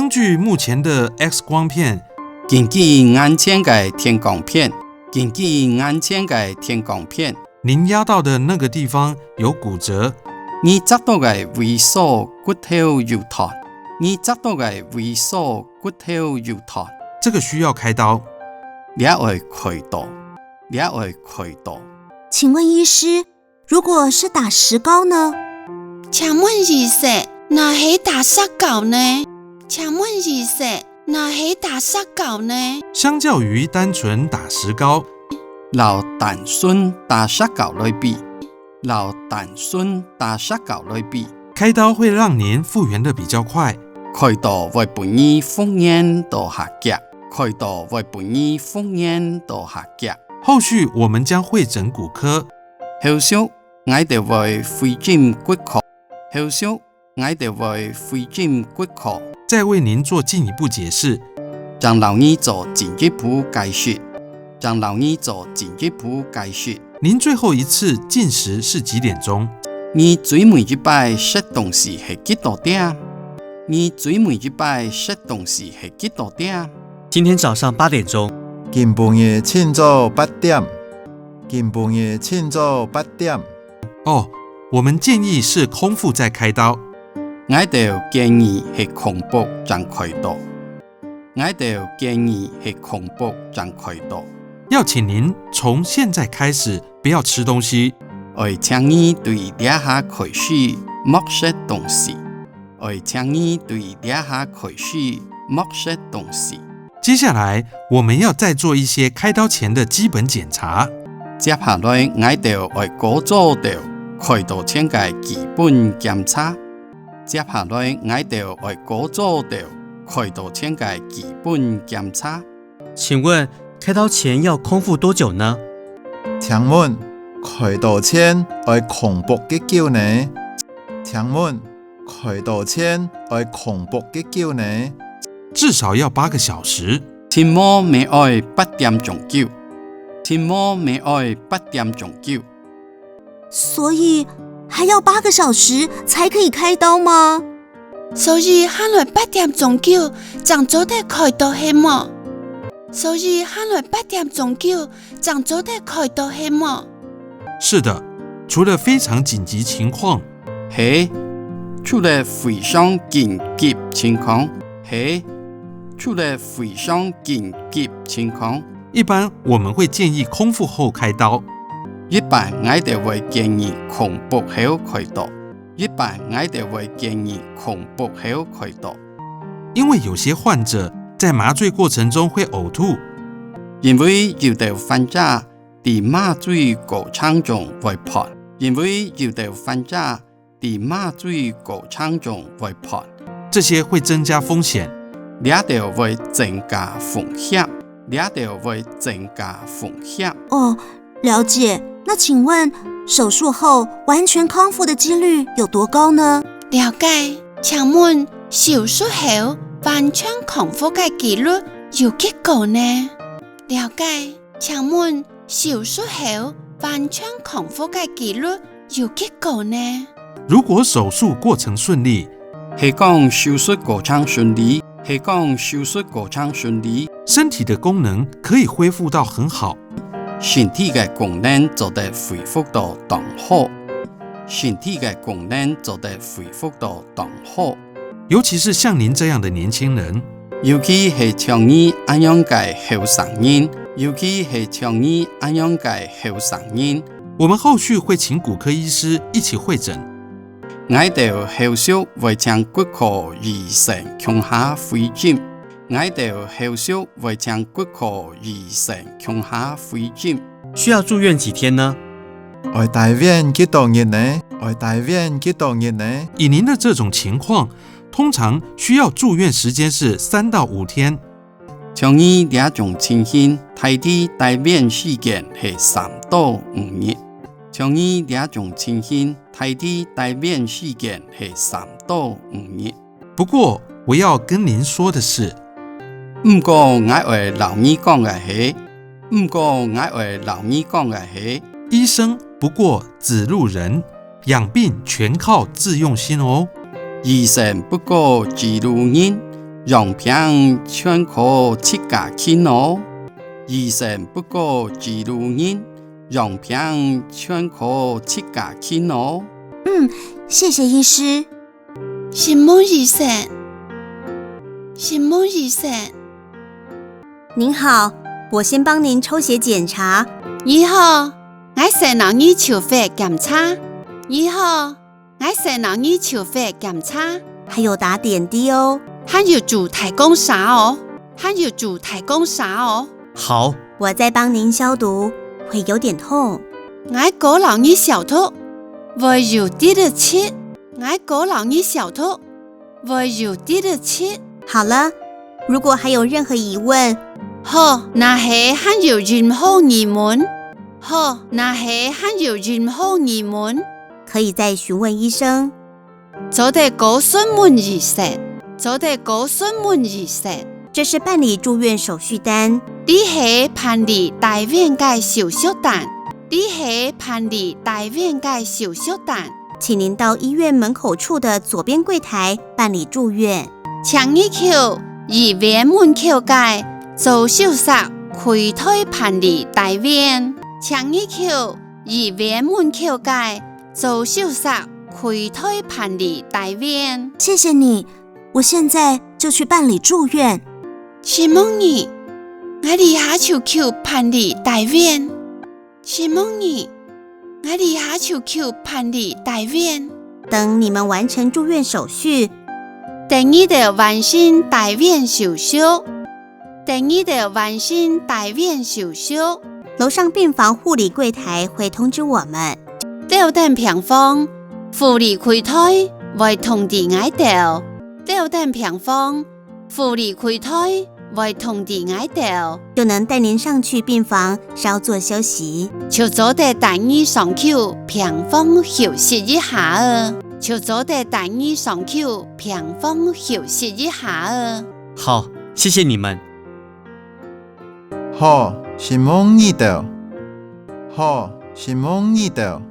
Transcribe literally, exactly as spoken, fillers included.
根据目前的X光片，根据眼前个電光片，根据眼前个電光片，您压到的那个地方有骨折，你砸到个位所骨頭有斷，你砸到个位所骨頭有斷，這個需要開刀。這愛開刀，這愛開刀。請問醫師，如果是打石膏呢？請問醫師，若係打石膏呢？請問醫師，若係打石膏呢？相較於單純打石膏，摎單純打石膏來比，摎單純打石膏來比，開刀會讓您復原得比較快。開刀會分你復原到較遽，開刀會分你復原到較遽。後續我們將會診骨科，後續𠊎兜會會診骨科，後續𠊎兜會會診骨科，再為您做進一步解釋。正摎你做進一步解釋，正摎你做進一步解釋。您最後一次進食是幾點鐘？你最尾一擺食東西係幾多點？你最尾一擺食東西係幾多點？今天早上八點鐘。今晡日清早八點。今晡日清早八點。哦，我們建議是空腹再開刀。𠊎兜建議係空腹正開刀。𠊎兜建議係空腹正開刀。要請您從現在開始不要吃東西。愛請你對這下開始莫食東西。愛請你對這下開始莫食東西。接下來，我們要再做一些開刀前的基本檢查。接下來，𠊎兜愛過做兜開刀前个基本檢查。接下來，𠊎兜愛過做兜開刀前个基本檢查。請問，開刀前要空腹多久呢？請問，開刀前愛空腹幾久呢？請問，開刀前愛空腹幾久呢？至少要八個小時。起碼乜愛八點鐘久。起碼乜愛八點鐘久。所以還要八個小時才可以開刀嗎？所以還愛八點鐘久正做得開刀係無？所以還愛八點鐘久正做得開刀係無？是的，除了非常緊急情況，係，除了非常緊急情況，係，除了非常緊急情況，一般我們會建議空腹後開刀。一般𠊎兜會建議空腹後開刀。一般𠊎兜會建議空腹後開刀。因為有些患者在麻醉過程中會嘔吐，因為有兜患者在麻醉過程中會歕，因為有兜患者在麻醉過程中會歕。這些會增加風險。這兜會增加風險。這兜會增加風險。哦，了解。那請問，手術後完全康復的機率有多高呢？了解，請問手術後完全康復个機率有幾高呢？了解，請問手術後完全康復个機率有幾高呢？如果手術過程順利，係講手術過程順利，係講手術過程順利，身體的功能可以恢復到很好。身體个功能做得恢復到當好。身體个功能做得恢復到當好。尤其是像您這樣的年輕人，尤其係像你恁樣个後生人，尤其係像你恁樣个後生人，我們後續會請骨科醫師一起會診。𠊎兜後續會請骨科醫生共下會診。𠊎兜後續會請骨科醫生共下會診。需要住院幾天呢？愛戴院幾多日呢？愛戴院幾多日呢？以您的這種情況，通常需要住院時間是三到五天。像你這種情形，大體戴院時間係三到五日。像你這種情形，大體戴院時間係三到五日。不過，我要跟您說的是，毋過𠊎愛摎你講个係，毋過𠊎愛摎你講个係，醫生不過指路人，養病全靠自用心哦。醫生不過指路人，樣病全靠自家去拿。醫生不過指路人，樣病全靠自家去拿。嗯，谢谢医师。承蒙醫生，承蒙醫生。您好，我先帮您抽血检查，你好，𠊎先摎你抽血檢查。你好，𠊎先摎你抽血檢查。还有打点滴哦。還有注大管射哦，還有注大管射哦。好，我再帮您消毒，会有点痛。 𠊎過摎你消毒，會有滴仔疾。𠊎過摎你消毒，會有滴仔疾。好了，如果还有任何疑问，好，若係還有任何疑問，好，若係還有任何疑問，可以再询问医生。做得過詢問醫生，做得過詢問醫生。这是办理住院手续单。這係辦理大院个手續單，這係辦理大院个手續單。请您到医院门口处的左边柜台办理住院。请你去医院门口个左手侧柜台办理大院。请你去医院门口个左手侧柜台办理大院。谢谢你，我现在就去办理住院。承蒙你，𠊎這下就去办理大院。承蒙你，𠊎這下就去办理大院。等你们完成住院手续，等你兜完成大院手续，等你兜完成大院手续，楼上病房护理柜台会通知我们。楼顶病房护理柜台會通知𠊎兜。楼顶病房 护理柜台會通知𠊎兜，就能带您上去病房稍作休息。就做得帶你上去病房休息一下仔，就做得帶你上去病房休息一下仔。好，谢谢你们。好，承蒙你兜。好，承蒙你兜。